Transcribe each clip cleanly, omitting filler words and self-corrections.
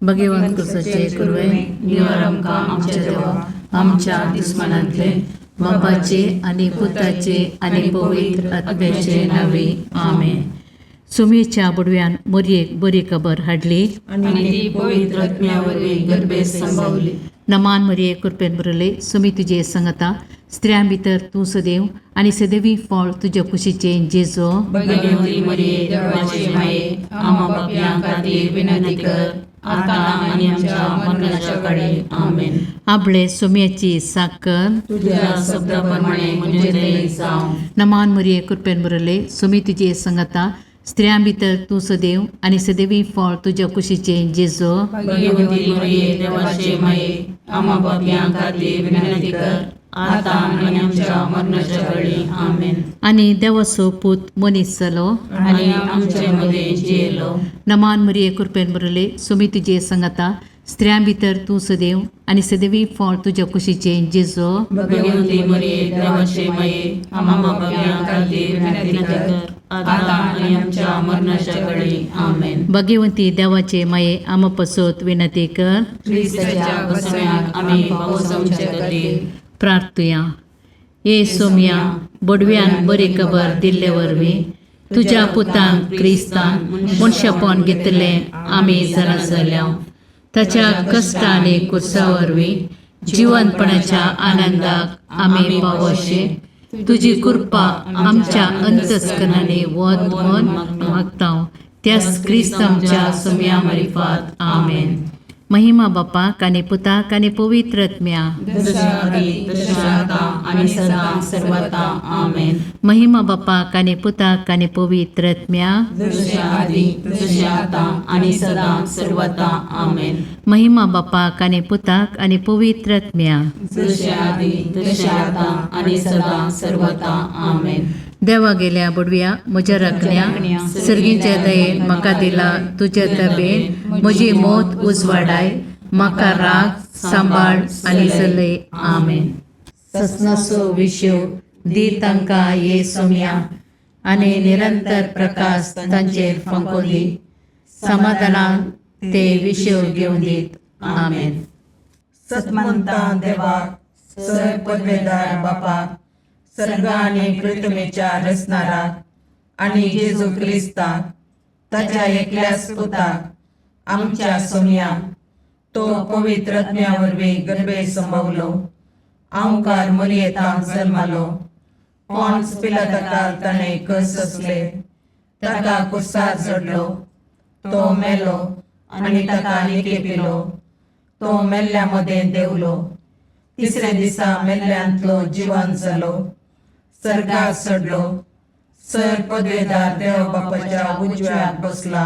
भगवंत कुसाचे कुरवे निवार आमकां आमच्या देवा आमच्या दुस्मानांतले बापाचे आनी पुताचे आनी पवित्र आत्म्याचे नावे आमेन. सुमेच्या बुडव्यान मोरयेक बरी खबर हाडली आनी ती पवित्र आत्म्या वरवीं गर्भेत संभवली. नमान मरिये कृपेन भरले सुमी तुजे संगता स्त्रियां भितर तूं सदैव आनी सदैवी फळ तुज्या कुशीचें जेजो. भगवती मरिये देवाचे माये आम्हा पापयां खातीर विनंती कर आता आनी आमच्या मरणाच्या काळी. आमेन. आपले सुम्याची साकर तुझ्या शब्दा प्रमाणे म्हणजे ते जावं. नमान मरिये कृपेन भरले सुमी तुजे संगता स्त्रियां भितर तूं सदैव आनी सदैवी फळ तुज्या कुशीचें जेजो. भगवती मरिये देवाचे माये आम्हा पापयां खातीर विनंती कर आता आनी आमच्या मरणाच्या काळी. आमेन. आनी देवाचो पूत मनीस जालो आनी आमचे मदें जियेलो. नमान मरिये कृपेन भरले सुमी तुजे संगता स्त्रियां भितर तूं सदैव आनी सदैवी फळ तुज्या कुशीचें जेजो. भगवती मरिये देवाचे माये आम्हा पापयां खातीर विनंती कर आता आनी आमच्या मरणाच्या काळी. आमेन. भगवंती देवाचे माये आमा पसत विनंती कर. क्रिस्ताच्या बसण्याक आमी पावसांचे खातीर. प्रार्थुया. ये सोम्या बोडव्यान बरी खबर दिल्ले वरवीं तुज्या पुतान क्रिस्तान मनशापण घेतलें आमी जाणा जाल्या. ताच्या कश्ट आनी कुर्सा वरवीं जिवनपणाच्या आनंदाक आमी पावोशे तुजी कृपा आमच्या अंतस्करणांनी वत म्हण मागता त्याच क्रिस्त आमच्या सोम्या मारिफात. आमेन. महिमा बापाक आनी पुताक आनी पवित्र आत्म्या. जशा आदी तशें आता आनी सदां सर्वता. आमेन. महिमा बापाक आनी पुताक आनी पवित्र आत्म्या. जशें आदी तशें आतां आनी सदां सर्वता. आमेन. महिमा बापाक आनी पुताक आनी पवित्र आत्म्या. जशें आदी तशें आतां आनी सदां सर्वता. आमेन. देवा गेल्या बुडव्या म्हज्या राखण्या सर्गीच्या दयेन म्हाका दिला तुज्या तबेन म्हजी मौत उजवाडाय म्हाका राग सांबाळ आनी चलय. आमेन. ससनाचो विशेव दी तांकां ये सोम्या आनी निरंतर प्रकाश तांचेर फांको दी समाधानान ते विशेव घेवन दीत. आमेन. सतमंता देवाक सर पदवेदार बापाक सर्ग आनी पृथ्वीच्या रचणाराक आनी जेजू क्रिस्ताक ताच्या एकल्याच पुताक आमच्या सोमयाक तो पवित्र आत्म्या वरवीं गर्भे संभवलो आंवकार मरियेतांत जल्मालो पॉन्स पिलाताकाल ताणें कस सोंसले ताका कुर्सार चडलो तो मेलो आनी ताका निकेपिलो तो मेल्ल्या मदें देंवलो तिसऱ्या दिसा मेल्ल्यांतलो जिवन जालो सर्गार चडलो सर पदवेदार देव बापाच्या उजव्याक बसला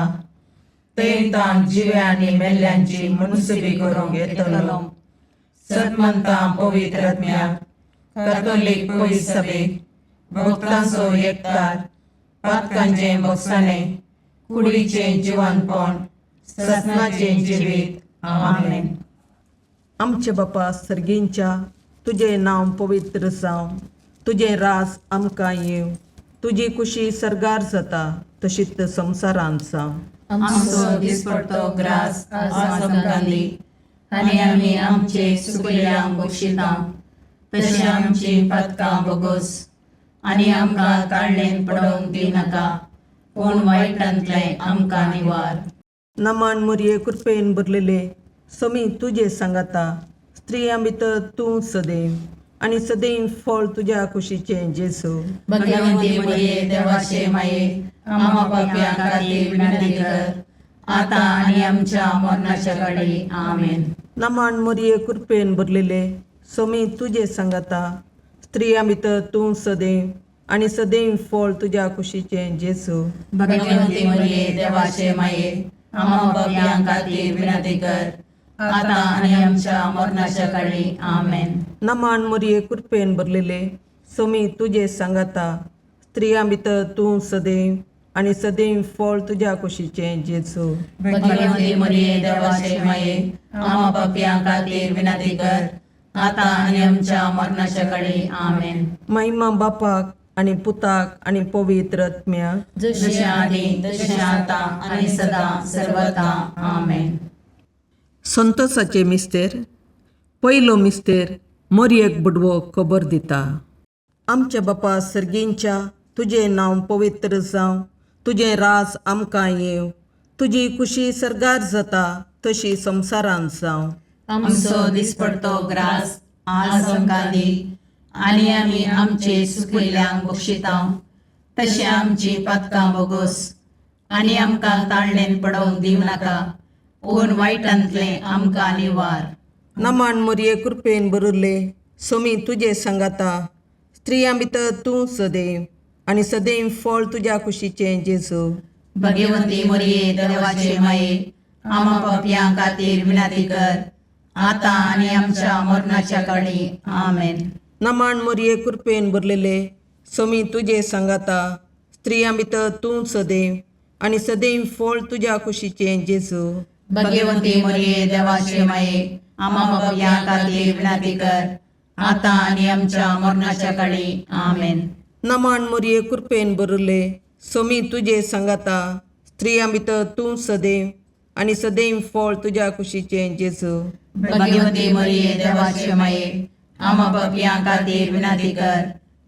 थंय ताण जिव्या आनी मेल्ल्यांची मुनसुबी करूंक येतलो. सतमंता पवित्र आत्म्याक कातोलीक पवित्र सभेक भक्तांचो एकतार पातकांचें भोगसाणें कुडीचें जिवनपण ससनाचें जिवीत. आमेन. आमचे बापा सर्गींच्या तुजें नांव पवित्र जावं तुजें राज आमकां येवं तुजी कुशी सर्गार जाता तशीच संवसारांत जावं. आमचो दिसपडतो ग्रास आज आमकां दी आनी आमी आमचे सुकल्यांक बक्षिता तशें आमची पातकां बोगोस आनी आमकां ताळणेन पडोवंक दिनाका पूण वायटांतलें आमकां निवार. नमान मुरये कृपेन भरलेले समी तुजे सांगाता स्त्रियां भितर तूं सदैव आनी सदैव फळ तुज्या कुशीचें जेजू. भगवंती मरिये देवाचे माये आम्हा पापयां खातीर विनंती कर आता आनी आमच्या मरणाच्या काळी. आमेन. नमान मुरये कृपेन भरलेले समी तुजे सांगाता स्त्रियां भितर तूं सदैव आनी सदैव फळ तुज्या कुशीचें जेजू. भगवंती मरिये देवाचे माये आम्हा पापयां खातीर विनंती कर आता आनी आमच्या मरणाच्या काळी. आमेन. नमान मुरये कृपेन भरलेले समी तुजे सांगाता स्त्रियां भितर तूं सदैव आनी सदैव फळ तुज्या कुशीचें जेजू. भगवंती मरिये देवाचे माये आम्हा पापयां खातीर विनंती कर आता आनी आमच्या मरणाच्या काळी. आमेन. महिमा बापाक आनी पुताक आनी पवित्र आत्म्याक. जशें आदी तशें आतां आनी सदां सर्वता. आमेन. संतोषाचे मिस्तेर. पयलो मिस्तेर मोरयेक बुडवो खबर दिता. आमच्या बापा सर्गींच्या, तुजें नांव पवित्र जावं, तुजें राज आमकां येवं, तुजी खुशी सर्गार जाता तशी संवसारांत जावं. आमचो दिसपडतो ग्रास आज आमकां दी आनी आमी आमचे सुकिल्ल्यांक बक्षितांव तशें आमची पातकां बोगोस आनी आमकां ताळणेन पडोवंक दिवं नाका पूण वायटांतलें आमकां निवार. नमान मोरये कृपेन भरिल्ले, सोमी तुजे सांगाता, स्त्रियां भितर तूं सदैव आनी सदैव फळ तुज्या कुशीचें जेजू. भगवंती मोरये देवाचे माये, आमा पापयां खातीर विनंती कर आतां आनी आमच्या मरणाच्या काळी. आमेन. नमान मोरये कृपेन भरलेले, सोमी तुजे सांगाता, स्त्रियां भितर तूं सदैव आनी सदैव फळ तुज्या कुशीचें जेजू. भगवंती मोरये देवाचे माये, आमा पापयां खातीर विनंती कर आतां आनी आमच्या मरणाच्या काळी. आमेन. नमान मोरये कृपेन भरिल्ले, सोमी तुजे सांगाता, स्त्रियां भितर तूं सदैव आनी सदैव फळ तुज्या कुशीचें जेजू. भगवंती मोरये देवाचे माये, आमा पापयां खातीर विनंती कर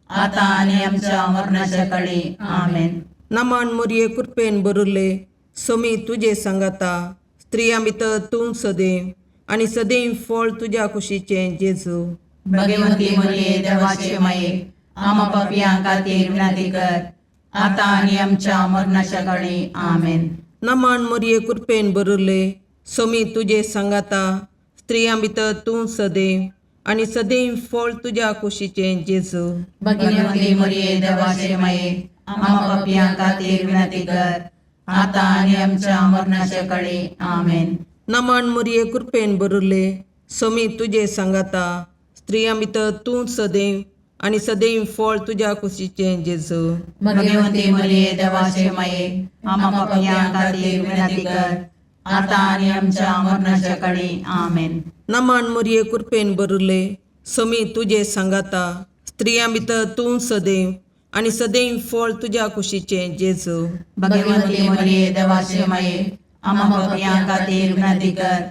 आतां आनी आमच्या मरणाच्या काळी. आमेन. नमान मोरये कृपेन भरिल्ले, सोमी तुजे सांगाता, स्त्रियां भितर तूं सदैव आनी सदैव फळ तुज्या कुशीचें जेजू. भगवंती मोरये देवाचे माये, आमा पापयां खातीर विनंती कर आतां आनी आमच्या मरणाच्या काळी. आमेन. नमान मोरये कृपेन भरिल्ले, सोमी तुजे सांगाता, स्त्रियां भितर तूं सदैव आनी सदैव फळ तुज्या कुशीचें जेजू. भगवंती मोरये देवाचे माये, आमा पापयां खातीर विनंती कर आतां आनी आमच्या मरणाच्या काळी. आमेन. नमान मोरये कृपेन भरिल्ले, सोमी तुजे सांगाता, स्त्रियां भितर तूं सदैव आनी सदैव फळ तुज्या कुशीचें जेजू. भगवंती मोरये देवाचे माये, आमा पापयां खातीर विनंती कर आतां आनी आमच्या मरणाच्या काळी. आमेन. नमान मोरये कृपेन भरिल्ले, सोमी तुजे सांगाता, स्त्रियां भितर तूं सदैव आनी सदैव फळ तुज्या कुशीचें जेजू. भगवंती मोरये देवाचे माये, आमा पापयां खातीर विनंती कर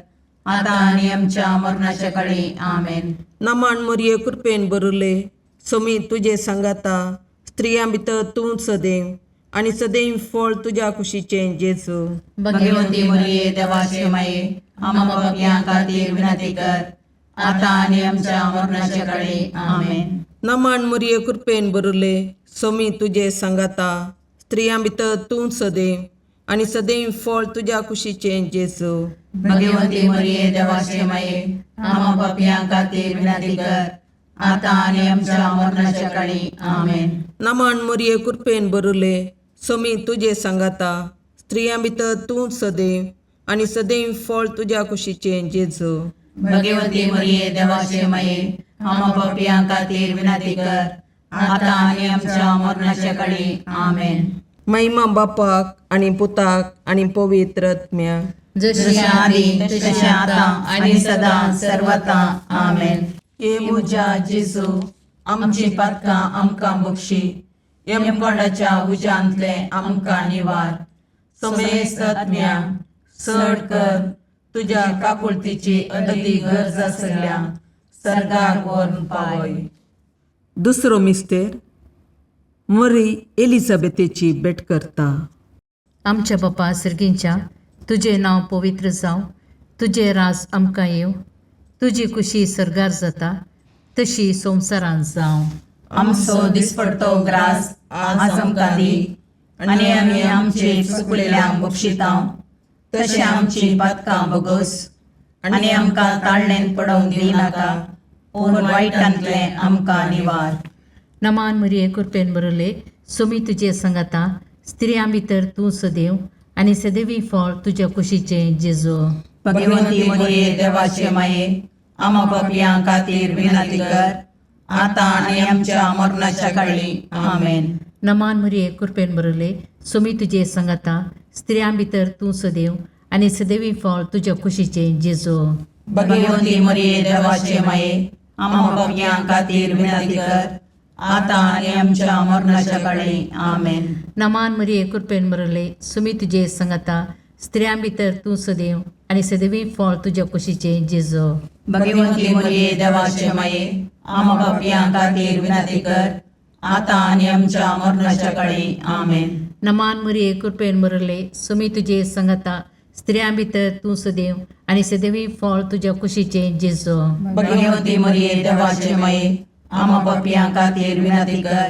आतां आनी आमच्या मरणाच्या काळी. आमेन. नमान मोरये कृपेन भरिल्ले, सोमी तुजे सांगाता, स्त्रियां भितर तूं सदैव आनी सदैव फळ तुज्या कुशीचें जेजू. भगवंती मोरये देवाचे माये, आमा पापयां खातीर विनंती कर आतां आनी आमच्या मरणाच्या काळी. आमेन. नमान मोरये कृपेन भरिल्ले, सोमी तुजे सांगाता, स्त्रियां भितर तूं सदैव आनी सदैव फळ तुज्या कुशीचें जेजू. भगवंती मोरये देवाचे माये, आमा पापयां खातीर विनंती कर आतां आनी आमच्या मरणाच्या काळी. आमेन. नमान मोरये कृपेन भरिल्ले, सोमी तुजे सांगाता, स्त्रियां भितर तूं सदैव आनी सदैव फळ तुज्या कुशीचें जेजू. भगवंती मोरये देवाचे माये, आमा पापयां खातीर विनंती कर आतां आनी आमच्या मरणाच्या काळी. आमेन. महिमा बापाक आनी पुताक आनी पवित्र आत्म्याक. जशी जशें आदी तशें आतां आनी सदां सर्वता. आमेन. हे म्हज्या जेजू, आमची पातकां आमकां बक्षी, यमकोंडाच्या उज्यांतलें आमकां निवार, समेस्त आत्म्या चड कर तुज्या काकुळतीची अदती गरज आसल्या सर्गाक व्हरून पावय. दुसरो मिस्तेर मरी एलिझाबेथेची भेट करता. आमच्या बापा सर्गींच्या, तुजें नांव पवित्र जावं, तुजें राज आमकां येवं, तुजी खुशी सर्गार जाता तशी संवसारांत जावं. आमचो दिसपडतो ग्रास आज आमकां दी आनी आमी आमचे चुकलेल्यांक बक्षितांव तशें आमची पातकां बोगोस आनी आमकां ताळणेन पडोवंक दिवं नाका पूण वायटांतलें आमकां निवार. नमान मरिये कृपेन बरले, सोमी तुजे संगाता, स्त्रियां भितर तूं सदैव आनी सदैवी फळ तुज्या कुशीचें जेजू. भगवंती मरिये देवाचे माये, आमा पापयां खातीर विनंती कर आतां आनी आमच्या मरणाच्या काळी. आमेन. नमान मरिये कृपेन बरले, सोमी तुजे संगाता, स्त्रियां भितर तूं सदैव आनी सदैवी फळ तुज्या कुशीचें जेजू. भगवंती मरिये देवाचे माये, आमा पापयां खातीर विनंती कर आतां आनी आमच्या मरणाच्या काळी. आमेन. नमान मरिये कृपेन बरले, सुमी तुजे संगाता, स्त्रियां भितर तूं सदैव आनी सदैवी फळ तुज्या कुशीचें जेजो. भगवंती मरिये देवाचे माये, आमा पापयां खातीर विनंती कर, आतां आनी आमच्या मरणाच्या काळी. आमेन. नमान मरिये, कृपेन भरले, सुमी तुजे संगता, स्त्रियां भितर तूं सदैव आनी सदैवी फळ तुज्या कुशीचें जेजो. भगवंती मरिये देवाचे माये, आमा पापयां खातीर विनंती कर,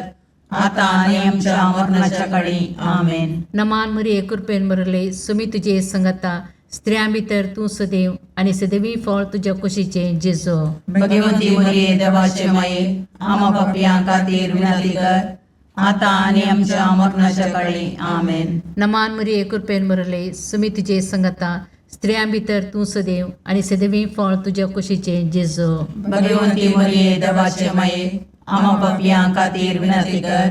आतां आनी आमच्या मरणाच्या काळी. आमेन. नमान मरिये, कृपेन भरले, सुमी तुजे संगता, स्त्रियां भितर तूं सदैव आनी सदैवी फळ तुज्या कुशीचें जेजो. भगवंती मरिये देवाचे माये, आमा पापयां खातीर विनंती कर, आतां आनी आमच्या मरणाच्या काळी. आमेन. नमान मरिये, कृपेन भरले, सुमी तुजे संगता, स्त्रियां भितर तूं सदैव आनी सदैवी फळ तुज्या कुशीचें जेजो. भगवंती मरिये देवाचे माये, आमा पापयां खातीर विनंती कर,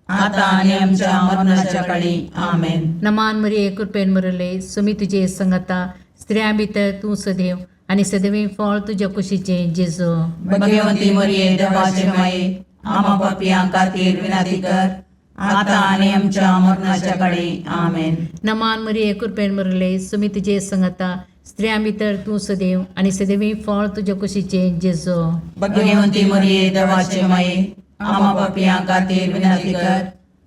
आतां आनी आमच्या मरणाच्या काळी. आमेन. नमान मरिये, कृपेन भरले, सुमी तुजे संगता, स्त्रियां भितर तूं सदैव आनी सदैवी फळ तुज्या कुशीचें जेजो. भगवंती मरिये देवाचे माये, आमा पापयां खातीर विनंती कर, आतां आनी आमच्या मरणाच्या काळी. आमेन. नमान मरिये, कृपेन भरले, सुमी तुजे संगता, स्त्रियां भितर तूं सदैव आनी सदैवी फळ तुज्या कुशीचें जेजो. भगवंती मरिये देवाचे माये, आमा पापयां खातीर विनंती कर,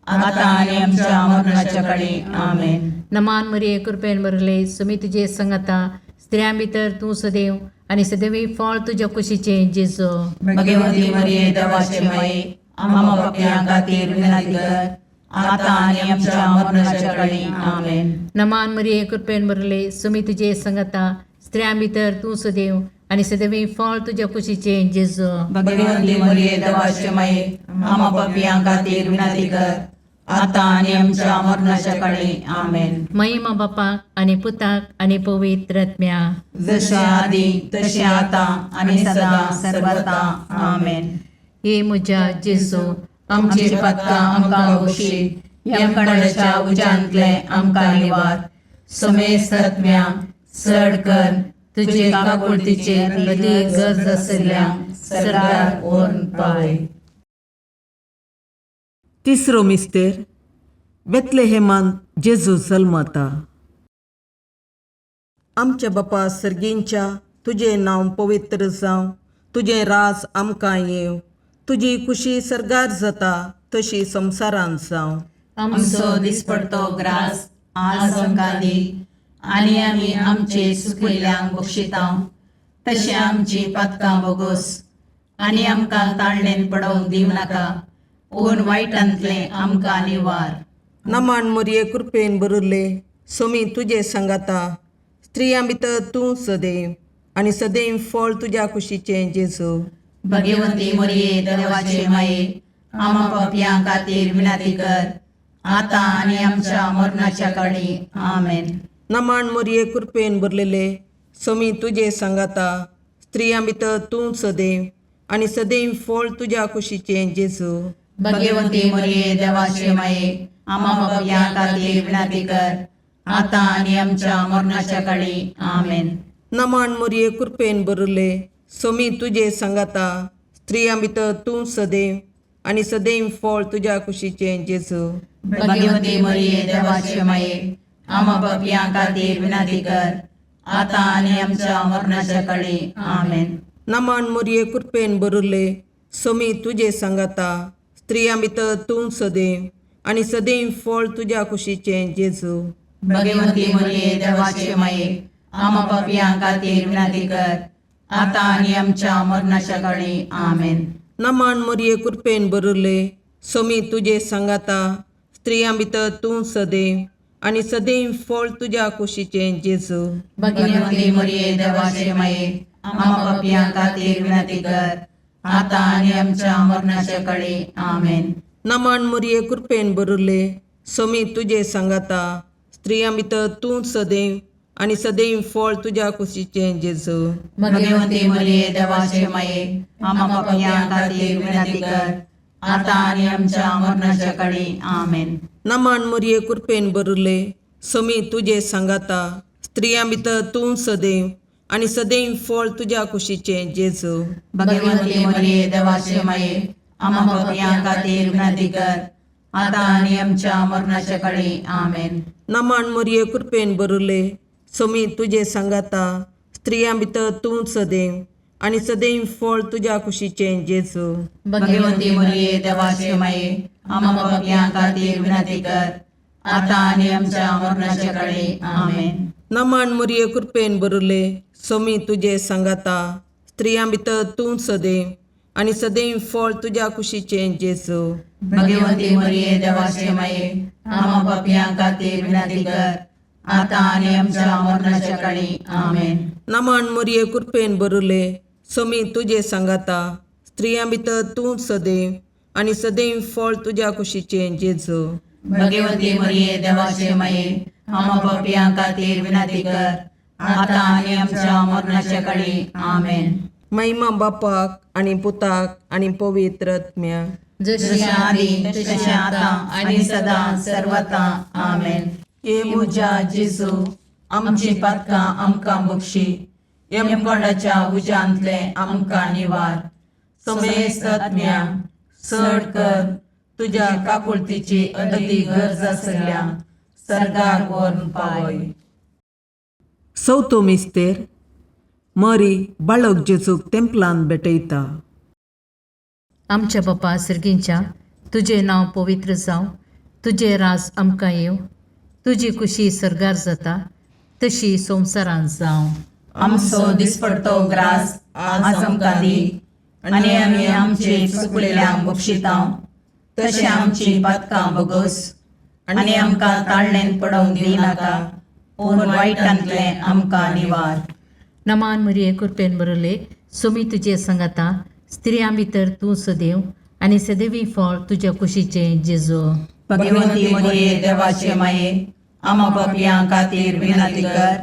आतां आनी आमच्या मरणाच्या काळी. आमेन. नमान मरिये, कृपेन भरले, सुमी तुजे संगता, स्त्रियां भितर तूं सदैव आनी सदैवी फळ तुज्या कुशीचें जेजो. भगवंती मरिये देवाचे माये, आमा पापयां खातीर विनंती कर, आतां आनी आमच्या मरणाच्या काळी. आमेन. नमान मरिये, कृपेन भरले, सुमी तुजे संगता, स्त्रियां भितर तूं सदैव आनी सदैवी फळ तुज्या कुशीचें जेजो. भगवंती मरिये देवाचे माये, आमा पापयां खातीर विनंती कर, आतां आनी आमच्या मरणाच्या काळी. आमेन. महिमा बापाक आनी पुताक आनी पवित्र आत्म्या. जशे आदी तशें आतां आनी सदां सर्वता. आमेन. हे म्हज्या जेजू, आमची पातकां आमकां बक्षी, यमकणाच्या उज्यांतले आमकां निवार, समेस्त आत्म्या चड कर तुजे काकुळतीचे अदीक गरज आशिल्ल्या सरकार व्हरून पावय. तिसरो मिस्तेर, बेतलेहेमान जेजू जल्मता. आमच्या बापा सर्गींच्या, तुजें नांव पवित्र जावं, तुजें राज आमकां येवं, तुजी खुशी सर्गार जाता तशी संवसारांत जावं. आमचो दिसपडतो ग्रास आज आमकां दी, आनी आमी आमचे सुकिल्ल्यांक बक्षिता तशें आमची पातकां बोगोस, आनी आमकां ताळणेन पडोवंक दिवं नाका, पूण वायटांतलें आमकां निवार. नमान मरिये, कृपेन भरिल्ले, सोमी तुजे सांगाता, स्त्रियां भितर तूं सदैव आनी सदैव फळ तुज्या कुशीचें जेजू. भगवंती मरिये देवाचे माये, आमा पापयां खातीर विनंती कर, आतां आनी आमच्या मरणाच्या काळी. आमेन. नमान मरिये, कृपेन भरलेले, सोमी तुजे सांगाता, स्त्रियां भितर तूं सदैव आनी सदैव फळ तुज्या कुशीचें जेजू. भगवंती मरिये देवाचे माये, आमा पापयां खातीर विनंती कर, आतां आनी आमच्या मरणाच्या काळी. आमेन. नमान मरिये, कृपेन भरिल्ले, सोमी तुजे सांगाता, स्त्रियां भितर तूं सदैव आनी सदैव फळ तुज्या कुशीचें जेजू. भगवंती मरिये देवाचे माये, आमा पापयां खातीर विनंती कर, आतां आनी आमच्या मरणाच्या काळी. आमेन. नमान मरिये, कृपेन भरिल्ले, सोमी तुजे सांगाता, स्त्रियां भितर तूं सदैव आनी सदैव फळ तुज्या कुशीचें जेजू. भगवंती मरिये देवाचे माये, आमा पापयां खातीर विनंती कर, आतां आनी आमच्या मरणाच्या काळी. आमेन. नमान मरिये, कृपेन भरिल्ले, सोमी तुजे सांगाता, स्त्रियां भितर तूं सदैव आनी सदैव फळ तुज्या कुशीचें जेजू. भगवंती मरिये देवाचे माये, आमा पापयां खातीर विनंती कर, आतां आनी आमच्या मरणाच्या काळी. आमेन. नमान मरिये, कृपेन भरिल्ले, सोमी तुजे सांगाता, स्त्रियां भितर तूं सदैव आनी सदैव फळ तुज्या कुशीचें जेजू. भगवंती मरिये देवाचे माये, आमा पापयां खातीर विनंती कर, आतां आनी आमच्या मरणाच्या काळी. आमेन. नमान मरिये, कृपेन भरिल्ले, सोमी तुजे सांगाता, स्त्रियां भितर तूं सदैव आनी सदैव फळ तुज्या कुशीचें जेजू. भगवंती मरिये देवाचे माये, आमा पापयां खातीर विनंती कर, आतां आनी आमच्या मरणाच्या काळी. आमेन. नमन मोरये, कृपेन बरुले, सोमी तुजे सांगाता, स्त्रियां भितर तूं सदैव आनी सदैव फळ तुज्या कुशीचें जेजू. भगवंती मरिये, देवाचे माये, आम्हा पापयां खातीर विनंती कर, आतां आनी आमच्या मरणाच्या काळी. आमेन. नमन मोरये, कृपेन बरुले, सोमी तुजे सांगाता, स्त्रियां भितर तूं सदैव आनी सदैव फळ तुज्या कुशीचें जेजू. भगवंती मरिये, देवाचे माये, आम्हा पापयां खातीर विनंती कर, आतां आनी आमच्या मरणाच्या काळी. आमेन. नमन मोरये, कृपेन बरुले, सोमी तुजे सांगाता, स्त्रियां भितर तूं सदैव आनी सदैव फळ तुज्या कुशीचें जेजू. भगवंती मरिये, देवाचे माये, आम्हा पापयां खातीर विनंती कर, आतां आनी आमच्या मरणाच्या काळी. आमेन. महिमा बापाक आनी पुताक आनी पवित्र आत्म्याक. जशी आदी तशी आतां आनी सदां सर्वता. आमेन. हे म्हज्या जेजू, आमची पातकां आमकां बक्षी, यमकोंडाच्या उज्यांतले आमकां निवार, समेस्त आत्म्या चड कर तुज्या काकुळतीची अदी गरज आसल्या सर्गार व्हरून पावय. चवथो मिस्तेर. मरी बाळक जेजूक तेंपलान भेटयता. आमच्या बापा सर्गींच्या, तुजें नांव पवित्र जावं, तुजें राज आमकां येवं, तुजी खुशी सर्गार जाता तशी संवसारांत जावं. आमचो दिसपडतो ग्रास आज आमकां दी, आनी आमी आमचे चुकलेल्यांक बक्षितां तशें आमची पातकां बगस, आनी आमकां ताळणेन पडोवंक दिनाका, पूण वायटांतलें आमकां निवार. नमान मरिये, कृपेन बरले, सुमी तुजे सांगाता, स्त्रियां भितर तूं सदैव आनी सदैवी फळ तुज्या कुशीचें जेजू. भगवंती मरिये, देवाचे माये, आमा पापयां खातीर विनंती कर,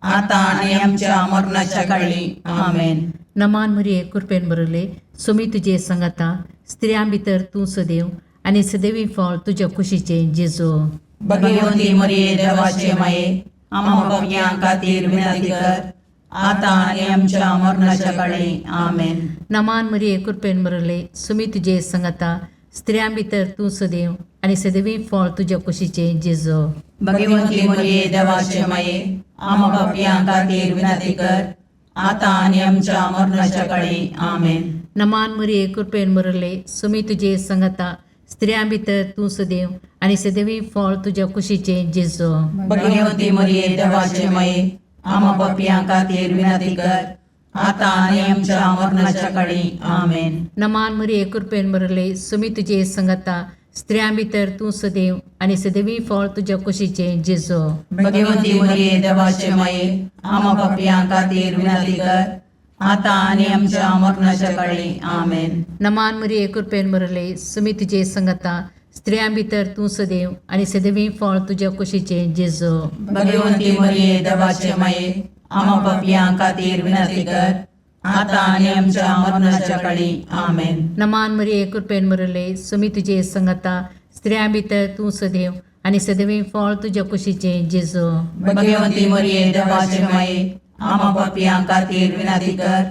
आतां आनी आमच्या मरणाच्या काळी. आमेन. नमान मरिये, कृपेन बरले, सुमी तुजे सांगाता, स्त्रियां भितर तूं सदैव आनी सदैवी फळ तुज्या कुशीचें जेजू. भगवंती मरिये, देवाचे माये, आमा पापयां खातीर विनंती कर, आतां आनी आमच्या मरणाच्या काळी. आमेन. नमान मरिये, कृपेन बरले, सुमी तुजे सांगाता, स्त्रियां भितर तूं सदैव आनी सदैवी फळ तुज्या कुशीचें जेजू. भगवंती मरिये, देवाचे माये, आमा पापयां खातीर विनंती कर, आतां आनी आमच्या मरणाच्या काळी. आमेन. नमान मरिये, कृपेन बरले, सुमी तुजे सांगाता, स्त्रियां भितर तूं सदैव आनी सदैवी फळ तुज्या कुशीचें जेजू. भगवंती मरिये, देवाचे माये, आमा पापयां खातीर विनंती कर, आतां आनी आमच्या मरणाच्या काळी. आमेन. नमान मरिये, कृपेन बरले, सुमी तुजे सांगाता, स्त्रियां भितर तूं सदैव आनी सदैवी फळ तुज्या कुशीचें जेजू. भगवंती मरिये, देवाचे माये, आमा पापयां खातीर विनंती कर, आतां आनी आमच्या मरणाच्या काळी. आमेन. नमान मरिये, कृपेन बरले, सुमी तुजे सांगाता, स्त्रियां भितर तूं सदैव आनी सदैवी फळ तुज्या कुशीचें जेजू. भगवंती मरिये, देवाचे माये, आमा पापयां खातीर विनंती कर, आतां आनी आमच्या मरणाच्या काळी. आमेन. नमान मरिये, कृपेन बरले, सुमी तुजे सांगाता, स्त्रियां भितर तूं सदैव आनी सदैवी फळ तुज्या कुशीचें जेजू. भगवंती मरिये, देवाचे माये, आमा पापयां खातीर विनंती कर,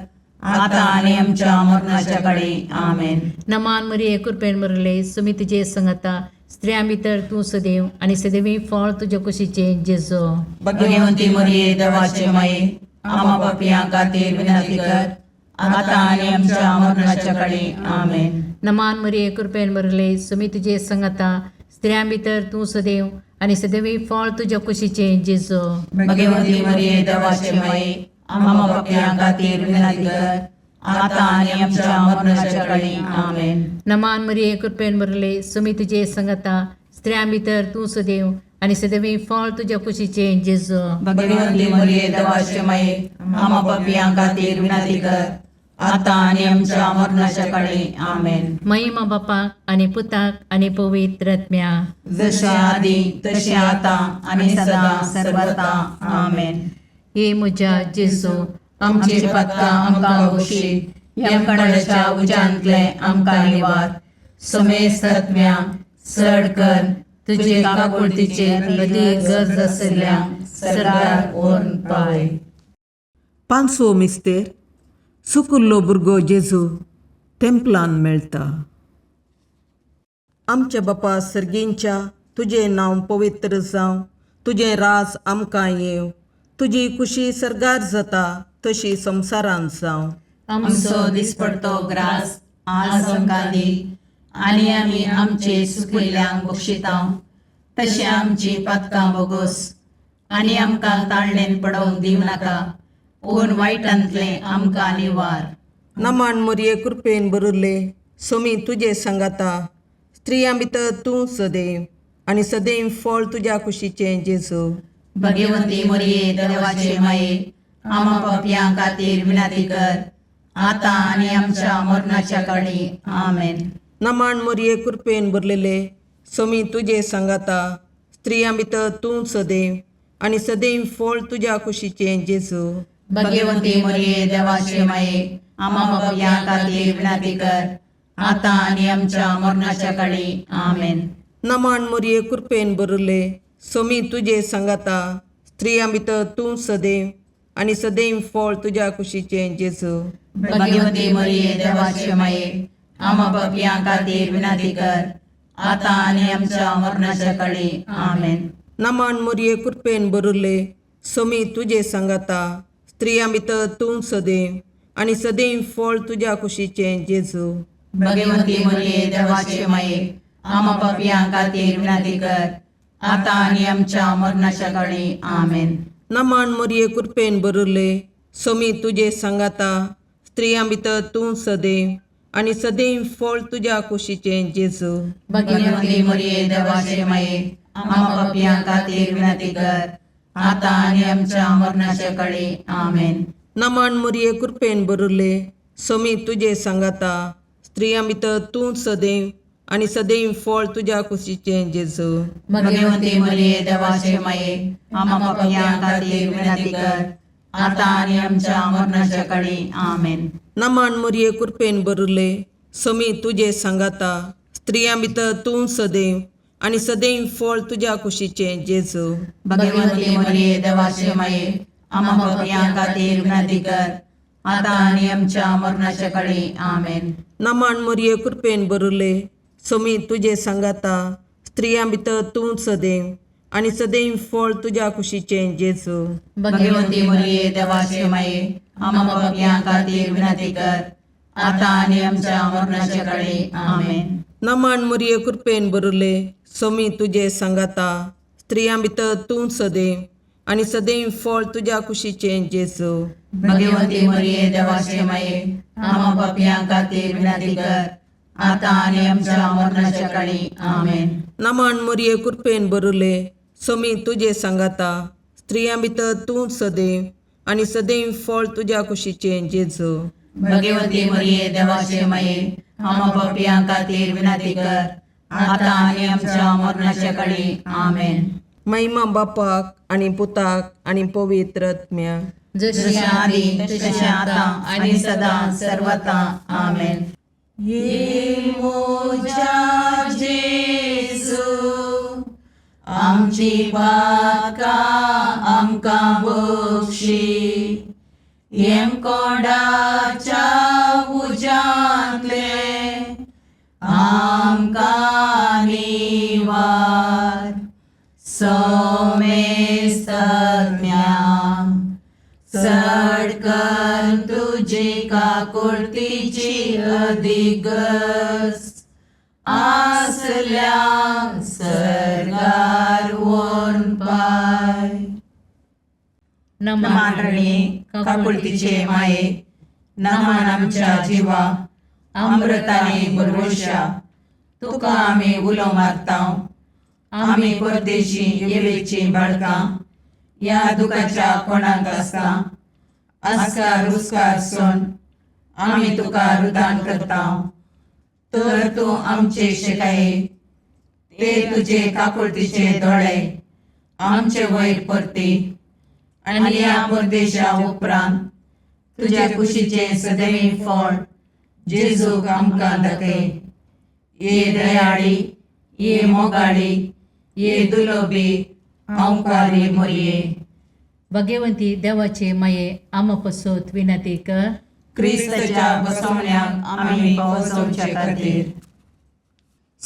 आतां आनी आमच्या मरणाच्या काळी. आमेन. नमान मरिये, कृपेन बरले, सुमी तुजे सांगाता, स्त्रियां भितर तूं सदैव आनी सदैवी फळ तुज्या कुशीचें जेजू. भगवंती मरिये, देवाचे माये, आमा पापयां खातीर विनंती कर, आतां आनी आमच्या मरणाच्या काळी. आमेन. नमान मरिये, कृपेन बरले, सुमी तुजे सांगाता, स्त्रियां भितर तूं सदैव आनी सदैवी फळ तुज्या कुशीचें जेजू. भगवंती मरिये, देवाचे माये, आमा पापयां खातीर विनंती कर, आतां आनी आमच्या मरणाच्या काळी. आमेन. नमान मरिये, कृपेन बरले, सुमी तुजे सांगाता, स्त्रियां भितर तूं सदैव आनी सदैवी फळ तुज्या कुशीचें जेजू. भगवंती मरिये, देवाचे माये, आमा पापयां खातीर विनंती कर, आतां आनी आमच्या मरणाच्या काळी. आमेन. महिमा बापाक आनी पुताक आनी पवित्र आत्म्याक. जशें आदी तशें आतां आनी सदां सर्वता. आमेन. हे म्हज्या जेजू, आमची पातकां आमकां बक्षी, यमकणाच्या उज्यांतले आमकां निवार, समेस्त आत्म्या चड कर तुजे काकुळतीचे अदी गरज आसल्या सरकार व्हरून पावय. पांचवो मिस्तेर. सुकुल्लो भुरगो जेजू तेंपलान मेळटा. आमच्या बापा सर्गींच्या तुजें नांव पवित्र जावं, तुजें राज आमकां येवं, तुजी कुशी सर्गार जाता तशी संवसारांत जावं. आमचो दिसपडतो ग्रास आज आमकां दी आनी आमी आमचे सुकिल्ल्यांक बक्षिता तशें आमची पातकां बोगोस आनी आमकां ताळणेन पडोवंक दिवं नाका पूण वायटांतलें आमकां निवार. नमन मोरये कृपेन भरिल्ले सोमी तुजे सांगाता, स्त्रियां भितर तूं सदैव आनी सदैव फळ तुज्या कुशीचें जेजू. भगवंती मोरये देवाचे माये आमा पापयां खातीर विनंती कर आतां आनी आमच्या मरणाच्या काळी. आमेन. नमन मोरये कृपेन भरलेले सोमी तुजे सांगाता, स्त्रियां भितर तूं सदैव आनी सदैव फळ तुज्या कुशीचें जेजू. भगवंती मोरये देवाचे माये आमा पापयां खातीर विनंती कर आतां आनी आमच्या मरणाच्या काळी. आमेन. नमन मोरये कृपेन भरिल्ले सोमी तुजे सांगाता, स्त्रियां भितर तूं सदैव आनी सदैव फळ तुज्या कुशीचें जेजू. भगवंती मोरये देवाचे माये आमा पापयां खातीर विनंती कर आतां आनी आमच्या मरणाच्या काळी. आमेन. नमन मोरये कृपेन भरिल्ले सोमी तुजे सांगाता, स्त्रियां भितर तूं सदैव आनी सदैव फळ तुज्या कुशीचें जेजू. भगवंती मोरये देवाचे माये आमा पापयां खातीर विनंती कर आतां आनी आमच्या मरणाच्या काळी. आमेन. नमन मोरये कृपेन भरिल्ले सोमी तुजे सांगाता, स्त्रियां भितर तूं सदैव आनी सदैव फळ तुज्या कुशीचें जेजू. भगवंती मोरये देवाचे माये आमा पापयां खातीर विनंती कर आतां आनी आमच्या मरणाच्या काळी. आमेन. नमन मोरये कृपेन भरिल्ले सोमी तुजे सांगाता, स्त्रियां भितर तूं सदैव आनी सदैव फळ तुज्या कुशीचें जेजू. भगवंती मोरये देवाचे माये आमा पापयां खातीर विनंती कर आतां आनी आमच्या मरणाच्या काळी. आमेन. नमन मोरये कृपेन भरिल्ले सोमी तुजे सांगाता, स्त्रियां भितर तूं सदैव आनी सदैव फळ तुज्या कुशीचें जेजू. भगवंती मोरये देवाचे माये आमा पापयां खातीर विनंती कर आतां आनी आमच्या मरणाच्या काळी. आमेन. नमन मोरये कृपेन भरिल्ले सोमी तुजे सांगाता, स्त्रियां भितर तूं सदैव आनी सदैव फळ तुज्या कुशीचें जेजू. भगवंती मोरये देवाचे माये आमा पापयां खातीर विनंती कर आतां आनी आमच्या मरणाच्या काळी. आमेन. नमन मोरये कृपेन भरिल्ले सोमी तुजे सांगाता, स्त्रियां भितर तूं सदैव आनी सदैव फळ तुज्या कुशीचें जेजू. भगवंती मोरये देवाचे माये आमा पापयां खातीर विनंती कर आतां आनी आमच्या मरणाच्या काळी. आमेन. नमन मोरये कृपेन भरिल्ले सोमी तुजे सांगाता, स्त्रियां भितर तूं सदैव आनी सदैव फळ तुज्या कुशीचें जेजू. भगवंती मोरये देवाचे माये आमा पापयां खातीर विनंती कर आतां आनी आमच्या मरणाच्या काळी. आमेन. महिमा बापाक आनी पुताक आनी पवित्र आत्म्याक. जशें आदी तशें आतां आनी सदां सर्वता. आमेन. ये मोजा जेजू आमची पातकां आमकां बक्षी, येमकोंडाच्या उज्यांतले आमकां निवार, सोमेस्तज्ञा चड कर तुजी काकुळतीची अधिगस आसल्या सर्गार वोन पाय. नमान रणी काकुळतीचे माये, नमान आमच्या जिवा अमृताने भरवशा, तुका आमी उलो मारता. आमी परदेशी येवेची बाळकां ह्या दुखाच्या कोणाक आसता आस्कार रुस्कार सोन आमी तुका रुदान करता. तर तूं आमचे शिकाये ते तुजे काकुळतीचे दोळे आमचे वयर परती आनी ह्या परदेशा उपरांत तुज्या कुशीचें सदैव फळ जेजूक आमकां दाखय. ये दयाळी, ये मोगाळी, ये दुलोबी ओंकारी मोरये. भगवंती देवाचे माये आमा पसत विनंती कर. क्रिस्ताच्या बसवण्याक आमी पावसोवचे खातीर.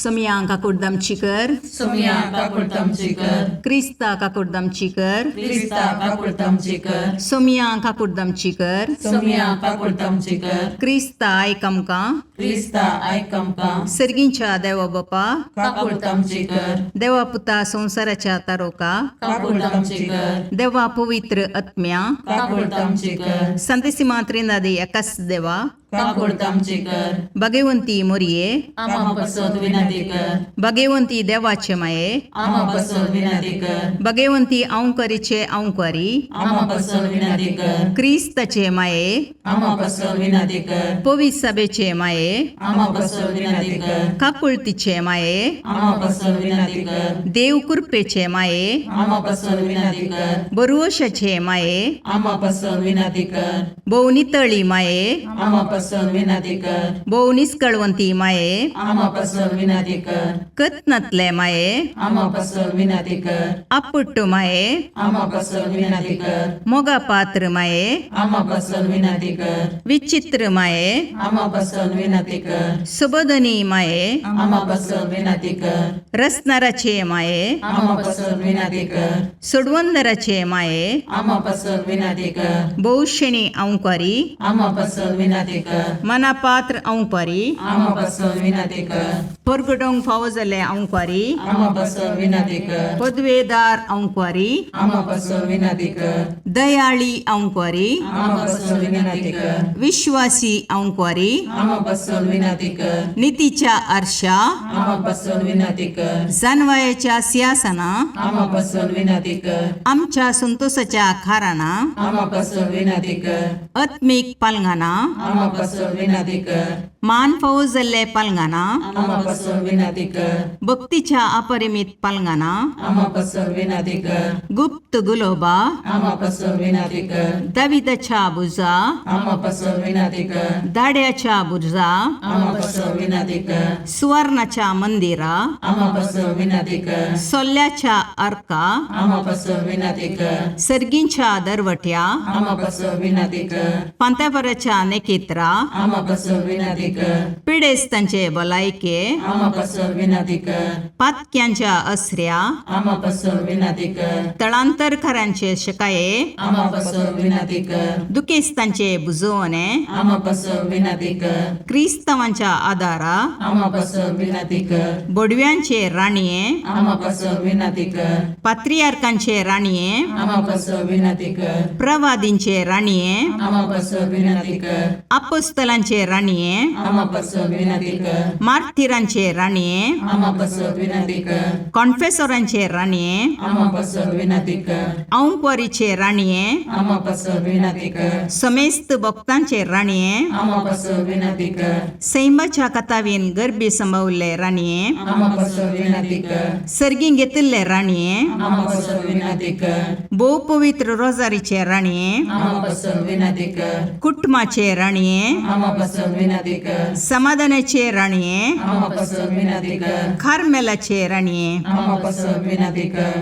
सोमया काकुडदामची कर. सोमया काकुळतामची कर. क्रिस्ता काकुडदामची कर. क्रिस्ता काकुळतामची कर. सोमया काकुडदामची कर. सोमया काकुळतामची कर. क्रिस्ता आयक आमकां. क्रिस्ता आयक आमकां. सर्गींच्या देवा बापा, काकुळतामची कर. देवा पुता संवसाराच्या तारोका, काकुळतामची कर. देवा पवित्र आत्म्या, काकुळतामची कर. संतेसिमा त्रिनादी एकाच देवा, काकुळतामची कर. भगवंती मोरये, आमा पसत विनंती कर. भगवंती देवाचे माये, आमा पसत विनंती कर. भगवंती अंकरीचे अंकरी, आमा पसत विनंती कर. क्रिस्ताचे माये, आमा पसत विनंती कर. पवित्र सभेचे माये, आमा पसत विनंती कर. काकुळतीचे माये, आमा पसत विनंती कर. देव कृपेचे माये, आमा पसत विनंती कर. बरुवशाचे माये, आमा पसत विनंती कर. भोव नितळी माये, आमा पसत विनंती कर. भोव निस्कळवंती माये, आमा पसत विनंती कर. कत्नातले माये, आमा पसत विनंती कर. आपुट्ट माये, आमा पसत विनंती कर. मोगा पात्र माये, आमा पसत विनंती कर. विचित्र माये, आमा पसत विनंती कर. सुबोधनी माये, आमा पसत विनंती कर. रसनाराचे माये, आमा पसत विनंती कर. सोडवंदराचे माये, आमा पसत विनंती कर. भोवशेणी अंकारी, आमा पसत विनंती कर. मनापात्र अंकारी, आमा पसत विनंती कर. परगटोंक फावो जाल्ले अंकारी, आमा पसत विनंती कर. पदवेदार अंकारी, आमा पसत विनंती कर. दयाळी अंकारी, आमा पसत विनंती कर. विश्वासी अंकारी, आमा पसत विनंती कर. नितीच्या आरशा, आमा पसत विनंती कर. जानवायाच्या सिंहासना, आमा पसत विनंती कर. आमच्या संतोषाच्या खाराना, आमा पसत विनंती कर. आत्मीक पालंगाना, आमा पसत विनंती कर. मान फावो जाल्ले पालंगाना, आमा पसत विनंती कर. भक्तीच्या अपरिमित पालंगाना, आमा पसत विनंती कर. गुप्त गुलोबा, आमा पसत विनंती कर. दाविदाच्या बुजा, आमा पसत विनंती कर. दाड्याच्या बुजा, आमा पसत विनंती कर. सुवर्णाच्या मंदिरा, आमा पसत विनंती कर. सोल्ल्याच्या अर्का, आमा पसत विनंती कर. सर्गींच्या दरवट्या, आमा पसत विनंती कर. पांत्यापराच्या नेकेत्रा, आमा पसत विनंती कर. पिडेस्तांचे भलायके, आमा पसत विनंती कर. पातक्यांच्या असऱ्या, आमा पसत विनंती कर. तळांतरकारांचे शकाये, आमा पसत विनंती कर. दुखेस्तांचे बुजवणे, आमा पसत विनंती कर. क्रिस्तांवांच्या आदारा, आमा पसत विनंती कर. बोडव्यांचे राणये, आमा पसत विनंती कर. पात्रियार्कांचे राणये, आमा पसत विनंती कर. प्रवादींचे राणये, आमा पसत विनंती कर. अपोस्तलांचे राणये, आमा पसत विनंती कर. मार्थिरांचे राणये, आमा पसत विनंती कर. कॉन्फेसोरांचे राणये, आमा पसत विनंती कर. औंकवारीचे राणये, आमा पसत विनंती कर. समेस्त भक्तांचे राणये, आमा पसत विनंती कर. सैमाच्या कथावीन गर्भी संभवल्ले राणये, आमा पसत विनंती कर. सर्गीं घेतिल्ले राणये, आमा पसत विनंती कर. भोव पवित्र रोजारीचे राणये, आमा पसत विनंती कर. कुटुंबाचे राणये, आमा पसत विनंती कर. समाधानाचे राणये, आमा पसत विनंती कर. कार्मेलाचे राणये, आमा पसत विनंती कर.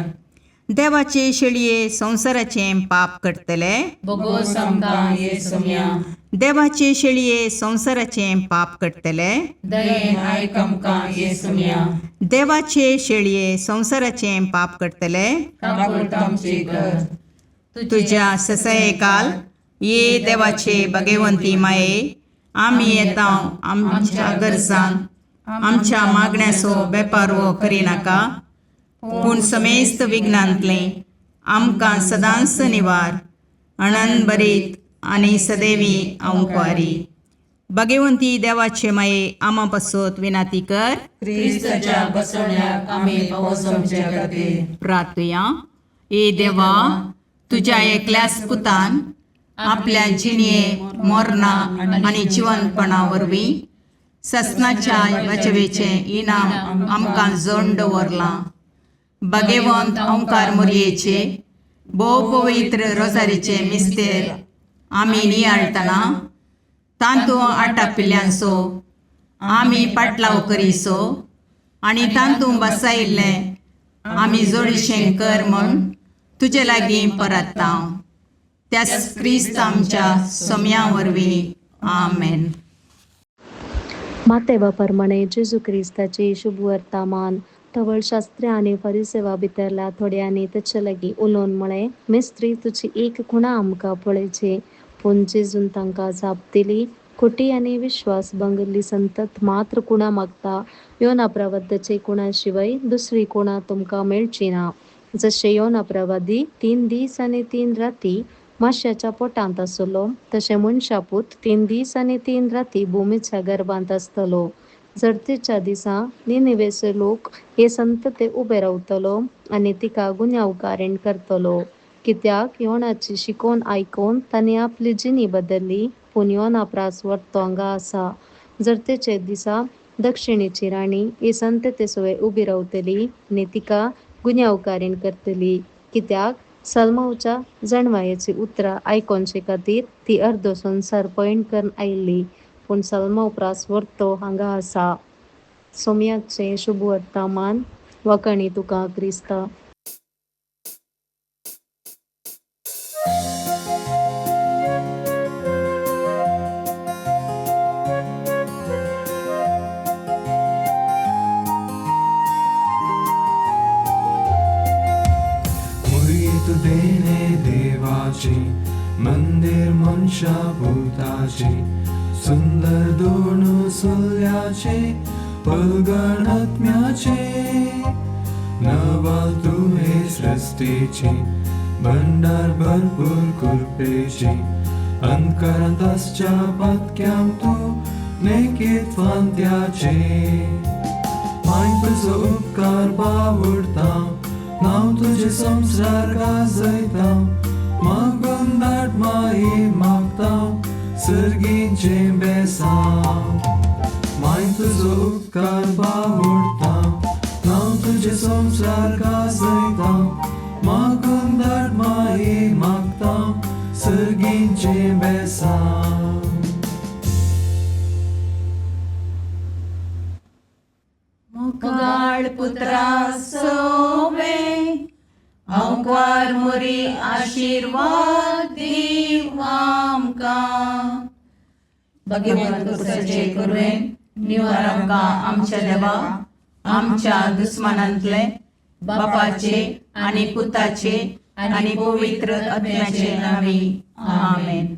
देवाचे शेळये संवसाराचें पाप करतले, बोगोस आमकां ये सोम्या. देवाचे शेळये संवसाराचें पाप करतले, दयेन आयक आमकां ये सोम्या. देवाचे शेळये संवसाराचें पाप करतले, काकुळतामची कर. तुज्या ससयकाल ये देवाचे भगवंती माये, आमी येता आमच्या गरजान आमच्या मागण्याचो बेपारवो करिनाका, पूण समेस्त विघ्नांतलें आमकां सदांच निवार अणन बरीत आनी सदैवी अंकवारी. भगवंती देवाचे माये आमा पासत विनाती कर. क्रिस्ताच्या बसवण्याक आमी पावस आमच्या खातीर. प्रार्थुया. ए देवा, तुज्या एकल्याच पुतान आपल्या जिणये मोरना आनी जिवनपणा वरवीं ससनाच्या वाचवेचें इनाम आमकां जोड दवरलां. भगवंत ओंकार मोरयेचे भोव पवित्र रोजारीचे मिस्तेर आमी नियाळटना तांतू आटापिल्ल्यांचो आमी पाटलाव करीसो आनी तांतू बसायिल्लें आमी जोडीशें कर म्हूण तुजे लागीं परत्ता, त्याच क्रिस्त आमच्या सोम्या वरवीं. आमेन. मातेवा प्रमाणे जेजू क्रिस्ताची शुभवर्तमान तवळ शास्त्री आनी फरिसेवा भितरल्या थोड्यांनी तेचे लागीं उलोवन म्हळें, मेस्त्री, तुजी एक खुणा आमकां पळयची. पूण जेजून तांकां जाप दिली, खोटी आनी विश्वास भंगल्ली संतत मात्र कुणा मागता. योना प्रवादाचे कुणा शिवाय दुसरी कुणा तुमकां मेळची ना. जशें योना प्रवादी 3 दीस आनी 3 राती माश्याच्या पोटांत आसलो, तशें मनशापूत 3 दीस आनी 3 राती भुमीच्या गर्भांत आसतलो. जडतेच्या दिसा निनिवेचे लोक हे संतते उबे रावतलो आनी तिका गुन्यांवकारीण करतलो. कित्याक योनाची शिकोवन आयकून तांणी आपली जिणी बदल्ली, पूण योना प्रास वर्तो हांगा आसा. जडतेचे दिसा दक्षिणेची राणी हे संतते सवें उबी रावतली आनी तिका गुन्यांवकारीण करतली. कित्याक सलमावच्या जाणवायेची उतरां आयकोवचे खातीर ती अर्दो संवसार पयण करून आयिल्ली, पूण सलमाव प्रास वर्तो हांगा आसा. सोम्याचें शुभवर्तमान. वाखाणी तुका क्रिस्ता. मुरीत देणे देवाची मंदिर मनशा भूताची सुंदर दोन सुल्याचे पलगणात्म्याचे नवाल तुहे सृष्टीची भंडार भरपूर कृपेची अंतकरांत आसच्या पातक्यांक तूं नेकीत फांत्याचे माय तुजो उपकार बावडता नांव तुजें संवसार गाजयता मागून धाड माई मागता सर्गीचें बेसांव माय तुजो उपकार बावडता नांव तुजें संवसार गाजयता मागून धाड माई मागता सर्गीचें बेसांव. मुगाळ पुत्रा सोवे अंकार मुरी आशीर्वाद दीव आमकां. भगवंत कुसाचे कुरवेन निवार आमकां आमच्या देवा आमच्या दुस्मानांतले बापाचे आनी पुताचे आनी पवित्र आत्म्याचे नांवी. आमेन.